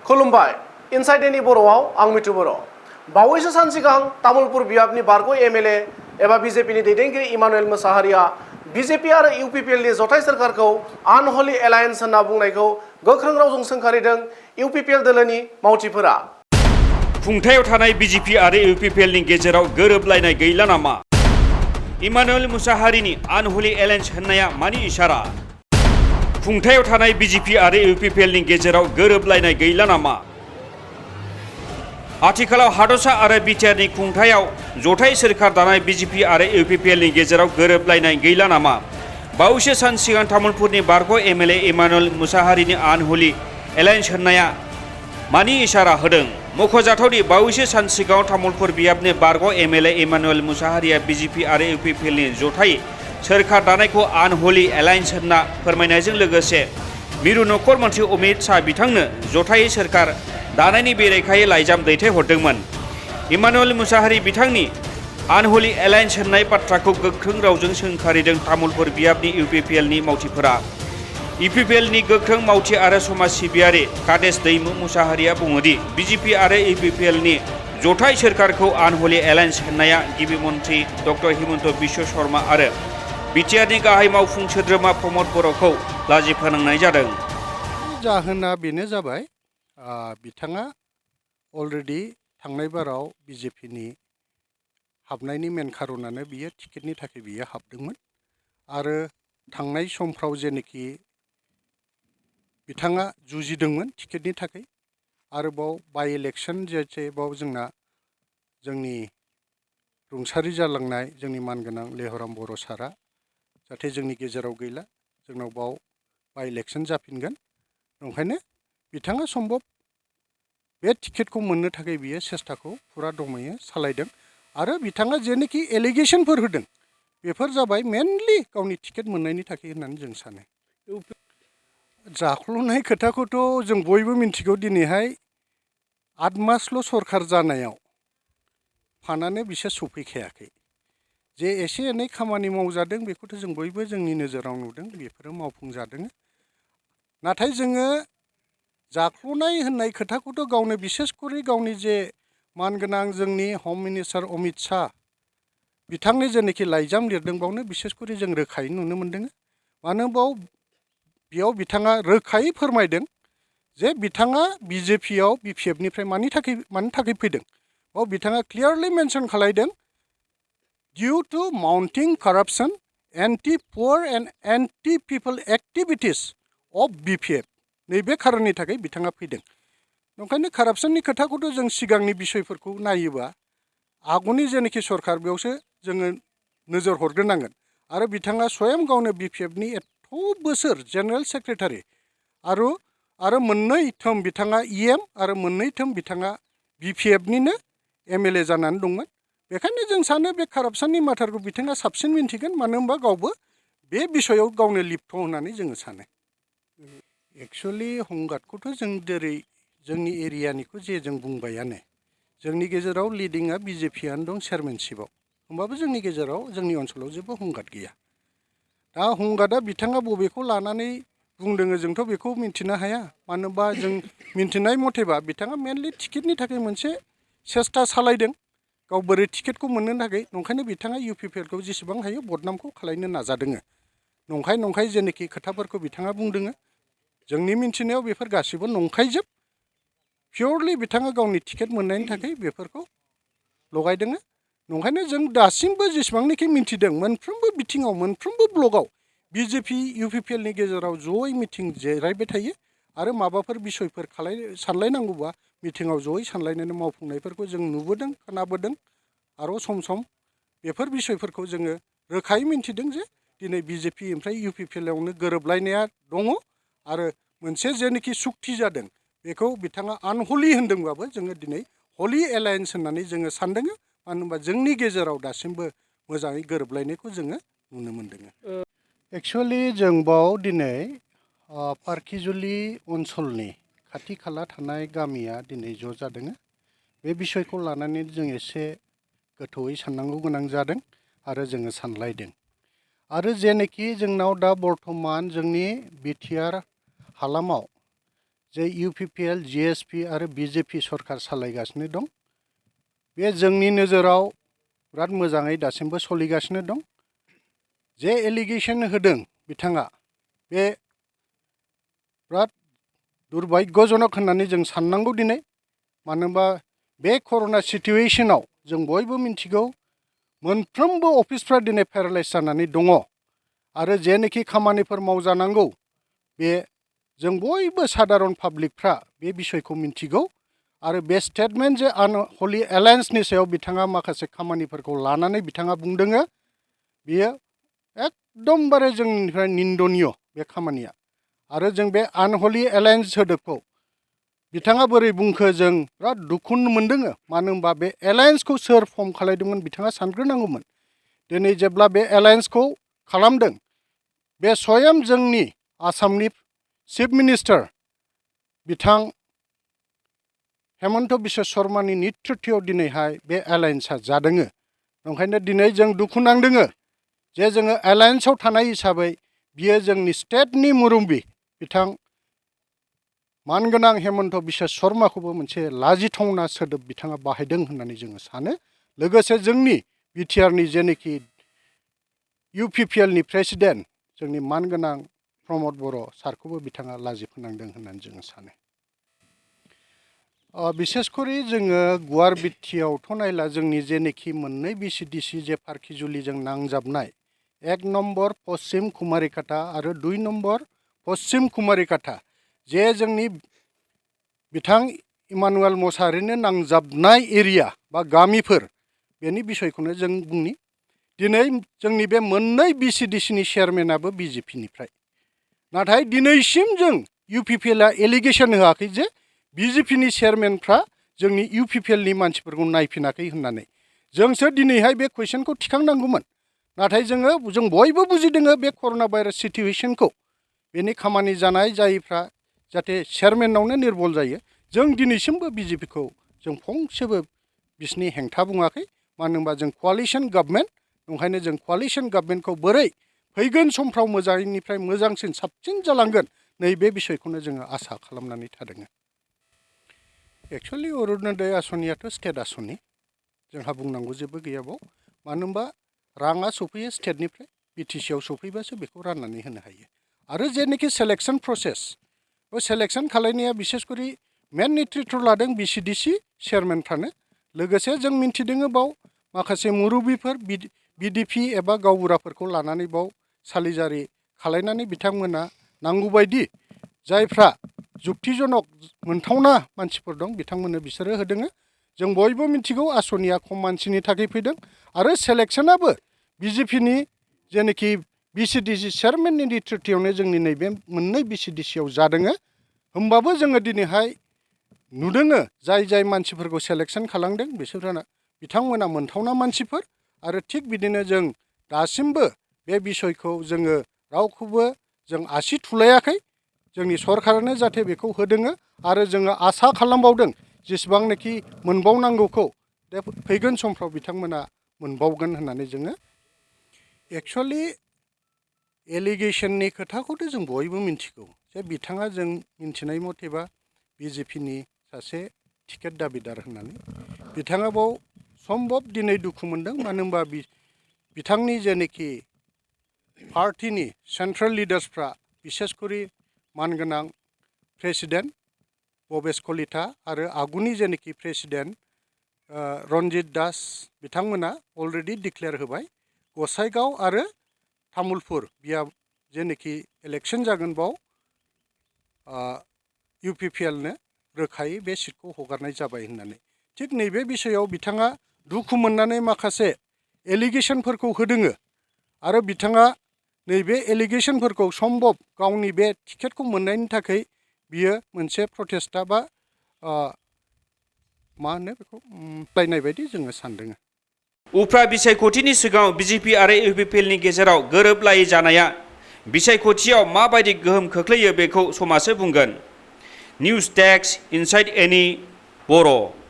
खुलुमबाय इनसाइड नि बर'आव आं मिथु बर'। बावैसो सान सिगां तामुलपुर बियाबनि बारग' एमएलए एबा बिजेपिनि दैदेनगिरि इमानुएल मोसाहारिया बिजेपि आरो इउपिपिएल नि जथाय सोरखारखौ आनहलि एलायेन्स होनना बुंनायखौ गोख्रों रावजों सोंखारिदों इउपिपिएल दोलोनि मावथिफोरा। खुंथायाव थानाय बिजेपि आरो इउपिपिएल नि गेजेराव गोरोबलायनाय गैला नामा? इमानुएल मोसाहारिनि आनहलि एलायेन्स होननाया मानि इसारा? खुंथायाव थानाय बिजेपि आरो इउपिपिएल नि गेजेराव गोरोबलायनाय गैला नामा? आथिखालाव हादरसा आरो बिटिआरनि खुंथायाव जथाय सोरखार दानाय बिजेपि आरो इउपिपिएल नि गेजेराव गोरोबलायनाय गैला नामा? बावैसो सान सिगां तामुलपुरनि बारग' एमएलए इमानुएल मोसाहारिनि आनहलि एलायेन्स होननाया मानि इसारा होदों? मख'जाथावदि बावैसो सान सिगाङाव तामुलपुर बियाबनि बारग' एमएलए इमानुएल मोसाहारिया बिजेपि आरो इउपिपिएल नि जथाय सोरखार दानायखौ आनहलि एलायेन्स होनना फोरमायनायजों लोगोसे मिरु नखर मन्थ्रि अमित शाह बिथांनो जथाय सोरखार दानायनि बेरेखायै लाइजाम दैथायहरदोंमोन। इमानुएल मोसाहारि बिथांनि आनहलि एलायेन्स होननाय बाथ्राखौ गोख्रों रावजों सोंखारिदों तामुलपुर बियाबनि इउपिपिएल नि मावथिफोरा। इउपिपिएल नि गोख्रों मावथि आरो समाज सिबियारि कादेश दैमु मुसाहारिया बुङोदि बिजेपि आरो इउपिपिएल नि जथाय सोरखारखौ आनहलि एलायेन्स होननाया गिबि मन्थ्रि डक्टर हिमन्त बिश्व शर्मा आरो बिटिआरनि गाहाय मावफुं सोद्रोमा प्रमद बर'खौ लाजि फोनांनाय जादों। जाहोना बेनो जाबाय बिथाङा अलरेडि थांनाय बाराव बिजेपिनि हाबनायनि मेन खारनानो बियो टिकेटनि थाखाय बियो हाबदोंमोन आरो थांनाय समफ्राव जेनोखि बिथाङा जुजिदोंमोन टिकेटनि थाखाय आरोबाव बाइ इलेक्सन जेबाव जोंनि रुंसारि जालांनाय जोंनि मानगोनां लेहराम बर' सारा जाहाथे जोंनि गेजेराव गैला जोंनाव बाव बाइ इलेक्सन जाफिनगोन ओंखायनो बिथाङा सम्भब बे टिकेटखौ मोननो थाखाय बियो सेस्टाखौ फुरा दमैयो सालायदों आरो बिथाङा जेनोखि एलिगेसनफोर होदों बेफोर जाबाय मेनलि गावनि टिकेट मोननायनि थाखाय होननानै जों सानो। जाख्ल'नाय खोथाखौथ' जों बयबो मिन्थिगौ दिनैहाय 8 मासल' सरखार जानायाव फानानो बिसोर सफैखायाखै जे एसे एनै खामानि मावजादों बेखौथ' जों बयबो जोंनि नोजोराव नुदों बेफोरो मावफुंजादों। नाथाय जोङो जाख्ल'नाय होननाय खोथाखौथ' गावनो बिसेसकरि गावनि जे मानगोनां जोंनि हम मिनिस्टार अमित शाह बिथांनि जेनोखि लाइजाम लिरदों बावनो बिसेसकरि जों रोखायै नुनो मोन्दों। मानो बेयाव बिथाङा रोखायै फोरमायदों जे बिथाङा बिजेपिआव बिपिएफनिफ्राय मानि थाखाय फैदों बाव बिथाङा क्लियारलि मेनसन खालायदों due to mounting corruption, anti-poor and anti-people activities of BPF नैबे खारननि थाखाय बिथाङा फैदों। ओंखायनो कारापसननि खोथाखौथ' जों सिगांनि बिसयफोरखौ नायोबा आगुनि जेनोखि सरखार बेयावसो जोङो नोजोर हरग्रोनांगोन आरो बिथाङा स्वयं गावनो बिपिएफनि एथ' बोसोर जेनेरेल सेक्रेटारि आरो मोननै थोम बिथाङा इएम आरो मोननै थोम बिथाङा बिपिएफनिनो एमएलए जानानै दंमोन। बेखायनो जों सानो बे कारापसननि माथारखौ बिथाङा साबसिन मिन्थिगोन मानो होनबा गावबो बे बिसयाव गावनो लिप्त होननानै जोङो सानो। एक्सुवेलि हंगातखौथ' जों जेरै जोंनि एरियानिखौ जे जों बुंबायानो जोंनि गेजेराव लिडिंआ बिजेपिआनो दं चेयारमेनशिपआव होमबाबो जोंनि गेजेराव जोंनि ओनसोलाव जेबो हंगात गैया। दा हंगातआ बिथाङा बबेखौ लानानै बुंदों जोंथ' बेखौ मिन्थिनो हाया मानो होनबा जों मिन्थिनाय मथेबा बिथाङा मेनलि टिकेटनि थाखाय मोनसे सेस्टा सालायदों गाव बोरै टिकेटखौ मोननो थाखाय नंखायनो बिथाङा इउपिपिएलखौ जेसेबां हायो बदनामखौ खालायनो नाजादों। नंखाय जेनोखि खोथाफोरखौ बिथाङा बुंदों जोंनि मिन्थिनायाव बेफोर गासिबो नंखायजोब पियरलि बिथाङा गावनि टिकेट मोननायनि थाखाय बेफोरखौ लगायदों। नंखायनो जों दासिमबो जेसेबांनाखि मिन्थिदों मोनफ्रोमबो बिथिङाव मोनफ्रोमबो ब्लकआव बिजेपि इउपिपिएलनि गेजेराव जयै मिटिं जिरायबाय थायो आरो माबाफोर बिसयफोर सानलायनांगौबा मिटिङाव जयै सानलायनानै मावफुंनायफोरखौ जों नुबोदों खोनाबोदों आरो सम बेफोर बिसयफोरखौ जोङो रोखायै मिन्थिदों जे दिनै बिजेपि ओमफ्राय इउपिपिएलआवनो गोरोबलायनाया दङ आरो मोनसे जेनोखि सुक्ति जादों बेखौ बिथाङा आनहलि होनदोंबाबो जोङो दिनै हलि एलायेन्स होननानै जोङो सानदों। मानो होनबा जोंनि गेजेराव दासिमबो मोजाङै गोरोबलायनायखौ जोङो नुनो मोन्दों। एक्सुवेलि जों बाव दिनै पार्किजुलि ओनसोलनि खाथि खाला थानाय गामिया दिनै ज' जादों। बे बिसयखौ लानानै जों एसे गोथौयै साननांगौ गोनां जादों आरो जोङो सानलायदों आरो जेनोखि जोंनाव दा बर्थमान जोंनि बिटिआर हालामाव जे UPPL, GSP आरो BJP सरकार सालायगासिनो दं बे जोंनि नोजोराव बिराद मोजाङै दासिमबो सोलिगासिनो दं जे एलिगेशन होदों बिथाङा बे बिराद दुर्भाग्यजनक होननानै जों साननांगौ दिनै मानो होनबा बे कर'ना सिटुएशनाव जों बयबो मिन्थिगौ मोनफ्रोमबो अफिसफ्रा दिनै पेरालाइज जानानै दङ आरो जेनोखि खामानिफोर मावजानांगौ बे जों बयबो साधारन पाब्लिकफ्रा बे बिसयखौ मिन्थिगौ आरो बे स्टेटमेन्ट जे आनहलि एलायन्सनि सायाव बिथाङा माखासे खामानिफोरखौ लानानै बिथाङा बुंदोङो बियो एकदमबारे जोंनिफ्राय निन्दनीय बे खामानिया आरो जों बे आनहलि एलायन्स सोदोबखौ बिथाङा बोरै बुंखो जों बिराद दुखु मोनदों मानो होनबा बे एलायन्सखौ सोर फर्म खालामदोंमोन बिथाङा सानग्रोनांगौमोन दिनै जेब्ला बे एलायन्सखौ खालामदों बे स्वयं जोंनि आसामनि चिफ मिनिस्टार बिथां हेमन्त बिश्व शर्मानि नेतृत्वआव दिनैहाय बे एलायन्सआ जादों ओंखायनो दिनै जों दुखु नांदों जे जोङो एलायन्सआव थानाय हिसाबै बियो जोंनि स्टेटनि मुरब्बी बिथां मानगोनां हेमन्त बिश्व शर्माखौबो मोनसे लाजिथावना सोदोब बिथाङा बाहायदों होननानै जोङो सानो लोगोसे जोंनि बिटिआरनि जेनोखि UPPLनि प्रेसिडेन्ट जोंनि मानगोनां प्रमद बर' सारखौबो बिथाङा लाजि फोनांदों होननानै जोङो सानो बिसेसकरि जोङो गुवार बिटिआवथ' नायला जोंनि जेनोखि मोननै BCDC जे फारखिजुलिजों नांजाबनाय 1 नम्बर पश्चिम कुमारिकाटा आरो 2 नम्बर पश्चिम कुमारिकाटा जे जोंनि बिथां इमानुएल मोसाहारिनो नांजाबनाय एरिया बा गामिफोर बेनि बिसयखौनो जों बुंनि दिनै जोंनि बे मोननै BCDCनि चेयारमेनाबो BJPनिफ्राय नाथाय दिनैसिम जों UPPLआ एलिगेशन होआखै जे BJPनि चेयारमेनफ्रा जोंनि UPPLनि मानसिफोरखौ नायफिनाखै होननानै जोंसो दिनैहाय बे कुइसनखौ थिखांनांगौमोन नाथाय जों बयबो बुजिदों बे कर'ना भाइरास सिटुएशनखौ बेनि खामानि जानाय जायैफ्रा जाहाथे चेयारमेनावनो निर्बल जायो जों दिनैसिमबो BJPखौ जों फंसेबो बिसिनि हेंथा बुङाखै मानो होनबा जों क'आलिशन गभर्नमेन्ट ओंखायनो जों क'आलिशन गभर्नमेन्टखौ बोरै फैगोन समफ्राव मोजांनिफ्राय मोजांसिन साबसिन जालांगोन नैबे बिसयखौनो जोङो आसा खालामनानै थादों एक्चुअलि अरुणोदय आसनियाथ' स्टेट आसनि जोंहा बुंनांगौ जेबो गैयाबाव मानो होनबा राङा सफैयो स्टेटनिफ्राय BTCआव सफैबासो बेखौ राननानै होनो हायो आरो जेनोखि सेलेक्शन प्रसेस बे सेलेक्शन खालायनाया बिसेसकरि मेन नेतृत्व लादों BCDC चेयारमेनफ्रानो लोगोसे जों मिन्थिदों बाव माखासे मुरब्बीफोर BDP एबा गावबुराफोरखौ लानानै बाव सालिजारि खालायनानै बिथांमोना नांगौबायदि जायफ्रा जुक्तिजनक मोनथावना मानसिफोर दं बिथांमोननो बिसोरो होदों जों बयबो मिन्थिगौ आसनिया खम मानसिनि थाखाय फैदों आरो सेलेक्शनाबो BJPनि जेनोखि BCDC चेयारमेननि नेतृत्वआवनो जोंनि नैबे मोननै BCDCआव जादों होमबाबो जोङो दिनैहाय नुदों जाय मानसिफोरखौ सेलेक्शन खालामदों बिसोरना बिथांमोना मोनथावना मानसिफोर आरो थिग बिदिनो जों दासिमबो बे बिसयखौ जोङो रावखौबो जों आसि थुलायाखै जोंनि सरकारानो जाहाथे बेखौ होदों आरो जोङो आसा खालामबावदों जेसेबांनाखि मोनबावनांगौखौ फैगोन समफ्राव बिथांमोना मोनबावगोन होननानै जोङो एक्चुअलि एलिगेशननि खोथाखौथ' जों बयबो मिन्थिगौ जे बिथाङा जों मिन्थिनाय मथेबा BJPनि सासे टिकेट दाबिदार होननानै बिथाङा बाव सम्भब दिनै दुखु मोनदों मानो होनबा बिथांनि जेनोखि पार्टिनि सेन्ट्रेल लिडार्सफ्रा बिसेसकरि मानगोनां प्रेसिडेन्ट भबेश कलिता आरो आगुनि जेनोखि प्रेसिडेन्ट रन्जित दास बिथांमोना अलरेडि डिक्लेयार होबाय गसाइगाव आरो तामुलपुर बियाव जेनोखि इलेक्शन जागोन बाव UPPLनो रोखायै बे सिटखौ हगारनाय जाबाय होननानै थिग नैबे बिसयाव बिथाङा दुखु मोननानै माखासे एलिगेशनफोरखौ होदों आरो बिथाङा नैबे एलिगेशनफोरखौ सम्भब गावनि बे टिकेटखौ मोननायनि थाखाय बियो मोनसे प्रटेस्टा बा मा होनो बेखौ लायनाय बायदि जोङो सानदों उफ्रा बिसायख'थिनि सिगाङाव BJP आरो UPPLनि गेजेराव गोरोबलायै जानाया बिसायख'थियाव माबायदि गोहोम खोख्लैयो बेखौ समासो बुंगोन। निउज डेस्क इनसाइड एनि बर'।